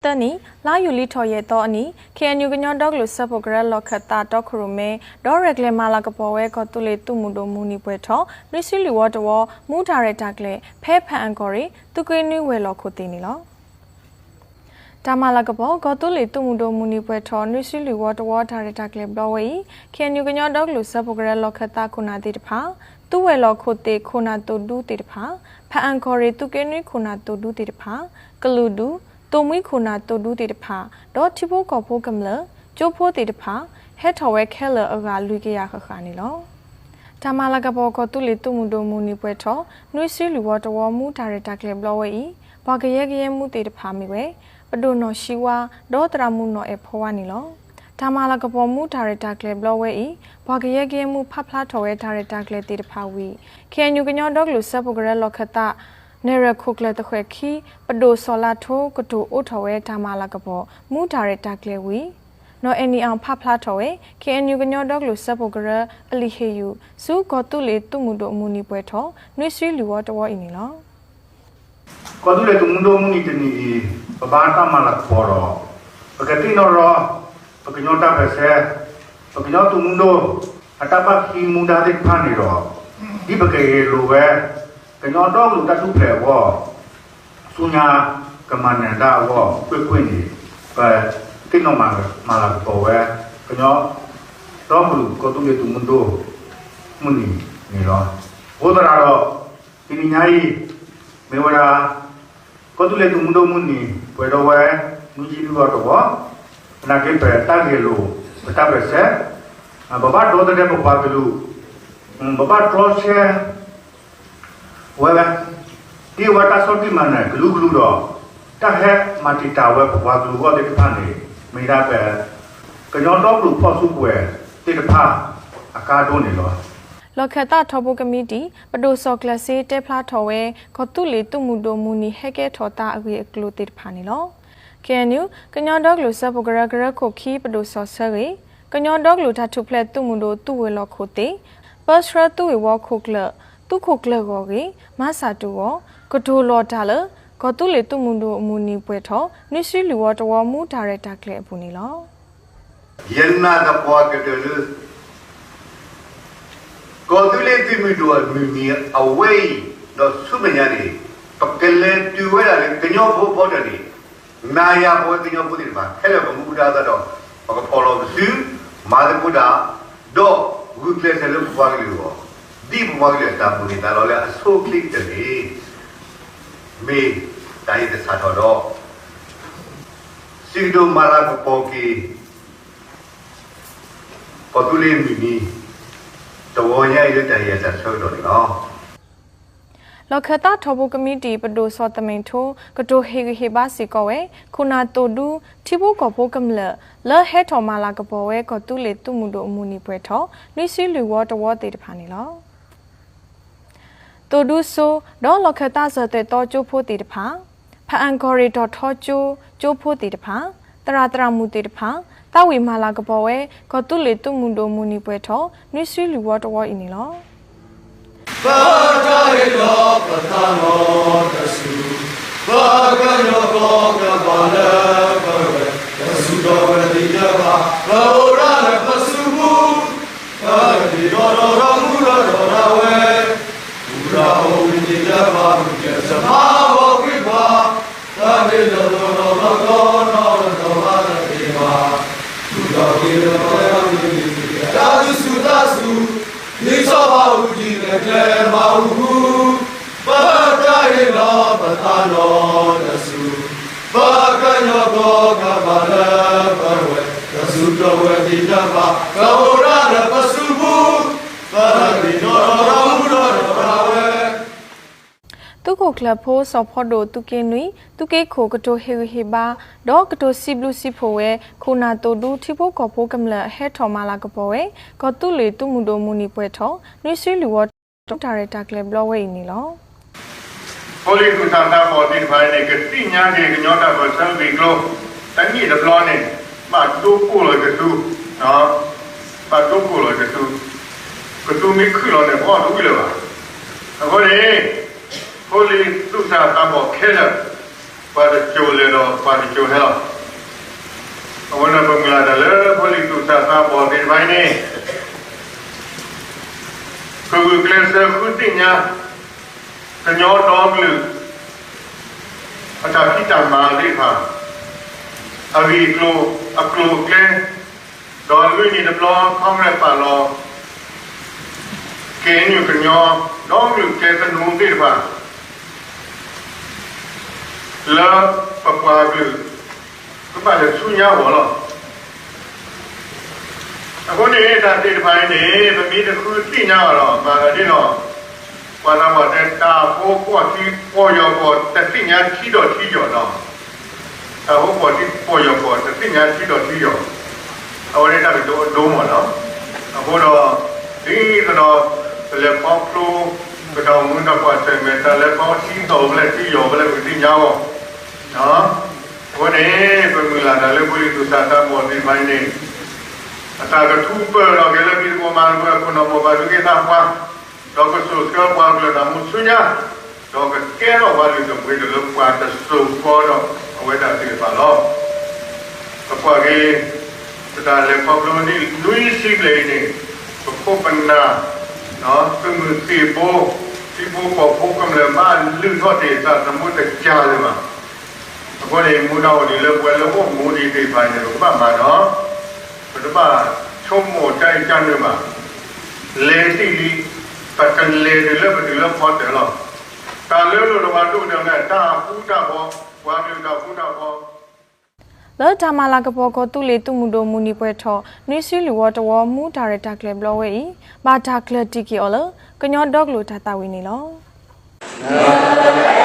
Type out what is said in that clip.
သၢနံၣ် လါယူၤလံထီၣ်ယဲၢ်သီအနံၤ ခ့ၣ်အဲၣ်ယူၣ် ကညီဒီကလုာ်စၢဖှိၣ်ကရၢ လီၢ်ခၢၣ်သးတီခိၣ်ရိၣ်မဲ ဒီးရဲၣ်ကျဲၤမၤလၤကပီၤဝဲ ကီၢ်သူလ့ၤသုးမုၢ်ဒိၣ်မုၢ်နံၤပှဲၤထီၣ် နွံဆံလွံၢ်ဝီတဝီ မူတၢ်ရဲၣ်တၢ်ကျဲၤ ဖဲဖၣ်အၣ်ကီၢ်ရ့ၣ် သုးက့နွံဝဲၤလီၢ်ခိၣ်သ့ၣ်န့ၣ်လီၤ. တၢ်မၤလၤကပီၤ ကီၢ်သူလ့ၤသုးမုၢ်ဒိၣ်မုၢ်နံၤပှဲၤထီၣ် နွံဆံလွံၢ်ဝီတဝီတၢ်ရဲၣ်တၢ်ကျဲၤဘျီဝဲအံၤ ခ့ၣ်အဲၣ်ယူၣ် ကညီဒီကလုာ်စၢဖှိၣ်ကရၢ လီၢ်ခၢၣ်သးခိၣ်နၢ်သ့ၣ်တဖၣ်, သုးဝဲၤလီၢ်ခိၣ်သ့ၣ်ခိၣ်နၢ်သိၣ်ဒူသ့ၣ်တဖၣ်, ဖၣ်အၣ်ကီၢ်ရ့ၣ်သုးက့နွံခိၣ်နၢ်သိၣ်ဒူသ့ၣ်တဖၣ်, ကလုာ်ဒူၣ်, သိၣ်မှံခိၣ်နၢ်သိၣ်ဒူသ့ၣ်တဖၣ်, ဒီးထံဖိကီၢ်ဖိကမျၢၢ်, ကၠိဖိသ့ၣ်တဖၣ် ဟဲထီၣ်ဝဲခဲလၢာ်အဂၤလွံၢ်ကယၤဃၣ်ဃၣ်န့ၣ်လီၤ. တၢ်မၤလၤကပီၤ ကီၢ်သူလ့ၤသုးမုၢ်ဒိၣ်မုၢ်နံၤပှဲၤထီၣ် နွံဆံလွံၢ်ဝီတဝီ မူတၢ်ရဲၣ်တၢ်ကျဲၤဘျီဝဲအံၤ ပှၤကယဲကယဲမူသ့ၣ်တဖၣ်မ့ၢ်ဝဲ ပဒိၣ်နီၢ်ၡံဝါ ဒီးသရၣ်မုၣ်နီၢ်အဲၣ်ဖီဝါန့ၣ်လီၤ. တၢ်မၤလၤကပီၤမူတၢ်ရဲၣ်တၢ်ကျဲၤဘျီဝဲအံၤ ပှၤကယဲကယဲမူဖးဖျါထီၣ်ဝဲတၢ်ရဲၣ်တၢ်ကျဲၤသ့ၣ်တဖၣ်ဝံၤ ခ့ၣ်အဲၣ်ယူၣ် ကညီဒီကလုာ်စၢဖှိၣ်ကရၢ လီၢ်ခၢၣ်သး နဲၣ်ရွဲၣ်ခိၣ်ကျၢၢ်သဃဲၣ်ခံ ပဒိၣ်စီၤလါထိ ကတိၤအိးထီၣ်ဝဲတၢ်မၤလၤကပီၤ မူတၢ်ရဲၣ်တၢ်ကျဲၤဝံၤ နီၢ်အဲၣ်နံၣ်အီၣ် ဖးဖျါထီၣ်ဝဲ ခ့ၣ်အဲၣ်ယူၣ် ကညီဒီကလုာ်စၢဖှိၣ်ကရၢ အလံာ်ဟ့ၣ်ယုၢ် ဆူကီၢ်သူလ့ၤသုးမုၢ်ဒိၣ်မုၢ်နံၤပှဲၤထီၣ် နွံဆံလွံၢ်ဝီတဝီအံၤန့ၣ်လီၤ. ကီၢ်သူလ့ၤသုးမုၢ်ဒိၣ်မုၢ်နံၤတနံၤအံၤ ပဘၣ်တၢ်မၤလၤကပီၤဒီး ပကသ့ၣ်နီၣ်ထီၣ် ပကညီတၢ်ပၢၢ်ဆၢ, ပကညီသုးမုၢ်ဒိၣ် အတၢ်ဘၣ်ဃ့ၢ်မူဒါသ့ၣ်တဖၣ်န့ၣ်ဒီး ဒ်ပကဂဲၤလိာ်ဝဲ ကညီဒီကလုာ်တၢ်ထူၣ်ဖျဲးအဂီၢ် ဆူညါကမၤနၢၤတၢ်အဂီၢ် ကွ့ၢ်ကွ့ၢ်န့ၣ် ပသ့ၣ်နီၣ်မၤလၤကပီၤဝဲ ကညီဒီကလုာ်ကီၢ်သူလ့ၤသုးမုၢ်ဒိၣ်မုၢ်နံၤန့ၣ်လီၤ. အဃိသတးဒီး တနံၤညါအံၤ မ့ၢ်ဝဲဒၣ် ကီၢ်သူလ့ၤသုးမုၢ်ဒိၣ်မုၢ်နံၤ ပှဲၤဒီးဝဲ နွံဆံလွံၢ်ဝီတဝီ, သနာ်က့ ပတၢ်ဂဲၤလိာ် ပတၢ်ပၢၢ်ဆၢ ပဘၣ်ဒီသဒၢပပှၤကလုာ်, ပဘၣ်တြီဆၢ ဝဲ ဒ်အဝဲတၢ်ဆီၣ်တံၢ်မၤနၢၤကလုာ်ကလုာ်ဒီး တၢ်ဟဲမၤတံာ်တာ်ဝဲပပှၤကလုာ်အဂီၢ်သ့ၣ်တဖၣ်န့ၣ် မ့ၢ်ဒၣ်ပ ကညီဒီကလုာ်ဖီၣ်စုကဝဲၤသ့ၣ်တဖၣ်အကါဒိၣ်န့ၣ်လီၤ. လီၢ်ခၢၣ်သးထီဘိကမံးတံာ် ပဒိၣ်စီၤကျၢၤစ့ တဲဖျါထီၣ်ဝဲ ကီၢ်သူလ့ၤသုးမုၢ်ဒိၣ်မုၢ်နံၤဟဲကဲထီၣ်သးအဂ့ၢ်အကျိၤသ့ၣ်တဖၣ်န့ၣ်လီၤ. ခ့ၣ်အဲၣ်ယူၣ် ကညီဒီကလုာ်စၢဖှိၣ်ကရၢ ကရၢခိၣ်ခံ ပဒိၣ်စီၤဆၢဂ့ၤ, ကညီဒီကလုာ်တၢ်ထူၣ်ဖျဲးသုးမုၢ်ဒိၣ်သုးဝဲၤလီၢ်ခိၣ်သ့ၣ်, ပၢဆှၢသုးဂ့ၢ်ဝီခိၣ်ကျၢၢ် သုးခိၣ်ကျၢၢ်ဂီၢ်ဂ့ၢ် မၤစၢ်တူၢ်ဂီၢ် ကတိၤလီၤတၢ်လၢ ကီၢ်သူလ့ၤသုးမုၢ်ဒိၣ်မုၢ်နံၤပှဲၤထီၣ် နွံဆံလွံၢ်ဝီတဝီ မူတၢ်ရဲၣ်တၢ်ကျဲၤအပူၤန့ၣ်လီၤ. ယနာ်သပှၢ်ကတၢၢ်လၢ ကီၢ်သူလ့ၤသုးမုၢ်ဒိၣ်အမုၢ်နံၤအဝဲအံၤ ဒီးဆူမဲာ်ညါန့ၣ် ပကလဲၤတုၤဝဲဒၣ်လၢကညီဖိအဖီတၢၢ်န့ၣ် နၤယၤပဝဲကညီဖိသ့ၣ်တဖၣ် ခဲလၢာ်ပမူပဒါအသးဒီး ပကဖီၣ်လီၤပစု မၤသကိးတၢ် ဒီးဂုာ်ကျဲးစၢးလၢပပှၤကလုာ်အဂီၢ် ဒ်ပပှၤကလုာ်အတၢ်မိၣ်န့ၢ်သးလီၤလၢအဆိအချ့ကတၢၢ်န့ၣ် မ့ၢ်တၢ်အံၤတစးထီၣ်ဒီး စံးကတိၤမၤလၤကပီၤက့ၤ ကီၢ်သူလ့ၤမုၢ်နံၤ တဝီညါအံၤလၢတၢ်ဟ့ၣ်အတၢ်ဆၢကတီၢ်န့ၣ်လီၤ. လီၢ်ခၢၣ်သးထီဘိကမံးတံာ် ပဒိၣ်စီၤသမ့ၣ်ထိ ကတိၤဟ့ၣ်ဂံၢ်ဟ့ၣ်ဘါစ့ၢ်ကီးဝဲ ခိၣ်နၢ်သိၣ်ဒူ ထံဖိကီၢ်ဖိကမျၢၢ် လၢဟဲထီၣ်မၤလၤကပီၤဝဲ ကီၢ်သူလ့ၤသုးမုၢ်ဒိၣ်မုၢ်နံၤပှဲၤထီၣ် နွံဆံလွံၢ်ဝီတဝီသ့ၣ်တဖၣ်န့ၣ်လီၤ. သိၣ်ဒူစိ ဒီးလီၢ်ခၢၣ်သးစၢၤသွဲၣ်သီကၠိဖိသ့ၣ်တဖၣ်, ဖၣ်အၣ်ကီၢ်ရ့ၣ်တီၣ်ထီကၠိ ကၠိဖိသ့ၣ်တဖၣ်, သရၣ်သရၣ်မုၣ်သ့ၣ်တဖၣ် သးဝံၣ်မၤလၤကပီၤဝဲ ကီၢ်သူလ့ၤသုးမုၢ်ဒိၣ်မုၢ်နံၤပှဲၤထီၣ် နွံဆံလွံၢ်ဝီတဝီအံၤန့ၣ်လီၤ. ပတၢ်ဟ့ၣ်လီၤပသးလီၤတဆူ ပကညီကီၢ်ကဘၣ်လၢပဝဲ ပဆူၣ်ထီၣ်ဝဲသ့ၣ်တဖၣ် ပအိၣ်ဒၣ်လၢပစုပူၤ ပကသ့ၣ်နီၣ်ထီၣ်ဒီးမူထီၣ်ဒီးဒၣ်ဝဲ ပူၤဒၣ်အိၣ်ဝဲသ့ၣ်တဖၣ် ပကစၢၢ်မၤအီၤကွံာ်ပှၤ တၢ်ဟ့ၣ်လီၤလီၤလီၤလီၤလီၤလီၤဘၣ်တသ့ဘၣ် ပူၤဒၣ်က့ၤလၢပှၤကညီတၢ်သူၣ်ဆူၣ်သးဆူၣ် ဒ်စီၤပၤအူကၠံကျဲၤကျဲၤမၤအူပူၤ ပတၢ်ဟ့ၣ်လီၤပသးလီၤတဆူ ပကညီကီၢ်ကဘၣ်လၢပဝဲ ပဆူၣ်ထီၣ်ဝဲသ့ၣ်တဖၣ် ပအိၣ်ဒၣ်လၢပစုပူၤ ပသ့ၣ်နီၣ်ထီၣ်ဒီးမူထီၣ်ဒီးဒၣ်ဝဲ သုးခိၣ်ကျၢၢ်ဖိစီၤဖီဒိၣ် သုးက့နွံ သုးက့ခိၣ် ကတိၤဟ့ၣ်ဂံၢ်ဟ့ၣ်ဘါ ဒီးကတိၤစံးဘျုးစံးဖှိၣ်ဝဲ ခိၣ်နၢ်သိၣ်ဒူ ထံဖိကီၢ်ဖိကမျၢၢ် ဟဲထီၣ်မၤလၤကပီၤဝဲ ကီၢ်သူလ့ၤသုးမုၢ်ဒိၣ်မုၢ်နံၤပှဲၤထီၣ် နွံဆံလွံၢ်ဝီတဝီ မူတၢ်ရဲၣ်တၢ်ကျဲၤဘျီဝဲအံၤန့ၣ်လီၤ. ဖိလံၤသူၣ်စၢ်သးဘီၣ်သ့ၣ်တဖၣ်န့ၣ် ကသ့ၣ်ညါက့ၤကညီတၢ်ပၢၢ်ဆၢဂ့ၢ်ကျိၤ တနံၣ်တဘျီန့ၣ် ဘၣ်ဒိကိၢ်လီၤကသူ, ဘၣ်ဒိကိၢ်လီၤကသူ, ကသူမ့ၢ်ခုၣ်လီၤန့ၣ် ပအီၣ်တဝံၣ်လၢၤဘၣ်. အဃိန့ၣ် ဖိလံၤသူၣ်စၢ်သးဘီၣ်ခဲလၢာ် ပှၤတစိၤလဲၤဒီးပှၤတစိၤဟဲလီၤ. အဃိန့ၣ် ပမုၢ်လၢ်တၢ်လၢဖိလံၤသူၣ်စၢ်သးဘီၣ်သ့ၣ်တဖၣ်အံၤန့ၣ် ကဂုာ်ကျဲးစၢးဃုသ့ၣ်ညါ ကညီဒီကလုာ် အတၢ်ဖံးတၢ်မၤသ့ၣ်တဖၣ် အဂ့ၢ်အကျိၤ အကျိၤအကျဲ ဒီးလွံၢ်နံၣ်တဘျီ Congress ပာ်လီၤ က့ၤနုာ်ကညီ ဒီကလုာ်ကျဲသနူသ့ၣ်တဖၣ် လၢပပှၤကလုာ် ကဘၣ်လဲၤဆူညါအဂီၢ်လီၤ. အဃိန့ၣ် တၢ်သ့ၣ်တဖၣ်အံၤန့ၣ် ပမ့ၢ်တဃုသ့ၣ်ညါအီၤဒီး မၤသးဒ်ဒီး ပှၤသးပှၢ်တဲ တၢ်ဖိပှီၢ်ထံပှီၢ်ယီၤပှီၢ် တသ့ၣ်ညါထံဒီးထံယီၤဒီး တၢ်ဖိပှီၢ်ထံပှီၢ်ယီၤပှီၢ် တသ့ၣ်ညါထံဒီးထံယီၤ အဝဲန့ၣ်တၢ်ကတိၤအဒိမးလီၤ. အဃိဒီး ဒ်သိးဒီး ပလဲၤခီဖျိ ပတၢ်အိၣ်မူတၢ်ကွၢ်ဆၢၣ်မဲာ် တၢ်လဲၤခီထံသိးဖဲလဲၣ်ထံယီၤဖဲလဲၣ် ပကသ့ၣ်ညါအီၤ အဃိန့ၣ် ပမုၢ်လၢ်တၢ်လၢဖိလံၤသူၣ်စၢ်သးဘီၣ်သ့ၣ်တဖၣ်အံၤန့ၣ် အတၢ်ကထူးပၢၢ်ဒီးက့ၤလၢ ပတံၤသကိးမၤသကိး ခိၣ်နၢ်မိၢ်ပၢ်သူၣ်က့သးပှၢ် ဒီးကစိာ်ဆှၢပှၤကလုာ်တၢ်မူဆူညါ ဒီးကကဲထီၣ်ပှၤလုၢ်ဒိၣ်ပှ့ၤဒိၣ်လၢပှၤတစိၤဃီဒီး အဝဲဒၣ်သ့ၣ်တဖၣ်လီၤ. ပကွၢ်က့ၤ ပတၢ်လဲၤခီဖျိနံၣ်နွံဆံဘျဲၣ်အံၤန့ၣ် ပခိၣ်ပနၢ် သုးမုၢ်သံၣ်ဘိ ထံဖိကီၢ်ဖိကမျၢၢ်ဘၣ်လုၢ်ထီၣ်တ့ၢ်သးသမူတကၢ်လၢၤဘၣ်. အဃိန့ၣ် မူဒါအိၣ်ဒံးလၢပဝဲလၢအိၣ်မူဒံးသ့ၣ်တဖၣ်န့ၣ် ပကဘၣ်မၤဒီး ပတဘၣ်ဆိကမိၣ်တၢ်အံၤတၢ်နုၤဘၣ်. လဲၤသ့ၣ်လံ ပကလဲၤတုၤလၢပတုၤလၢဖီတၢၣ်လီၤ. တၢ်လၢလိၣ်တဘၣ်ဒိၣ်ဒၣ်လဲာ် တၢ်ဃူတၢ်ဖိး ပှၤကလုာ်တၢ်ဃူတၢ်ဖိး လၢတၢ်မၤလၤကပီၤကီၢ်သူလ့ၤသုးမုၢ်ဒိၣ်မုၢ်နံၤပှဲၤထီၣ် နွံဆံလွံၢ်ဝီတဝီ မူဒါရဲၣ်တၢ်ကျဲၤဘျီဝဲအံၤ ဘၣ်တၢ်ကျၢၢ်တံၢ်က့ၤအီၤလၢ ကညီဒီကလုာ်တၢ်သးဝံၣ်န့ၣ်လီၤ.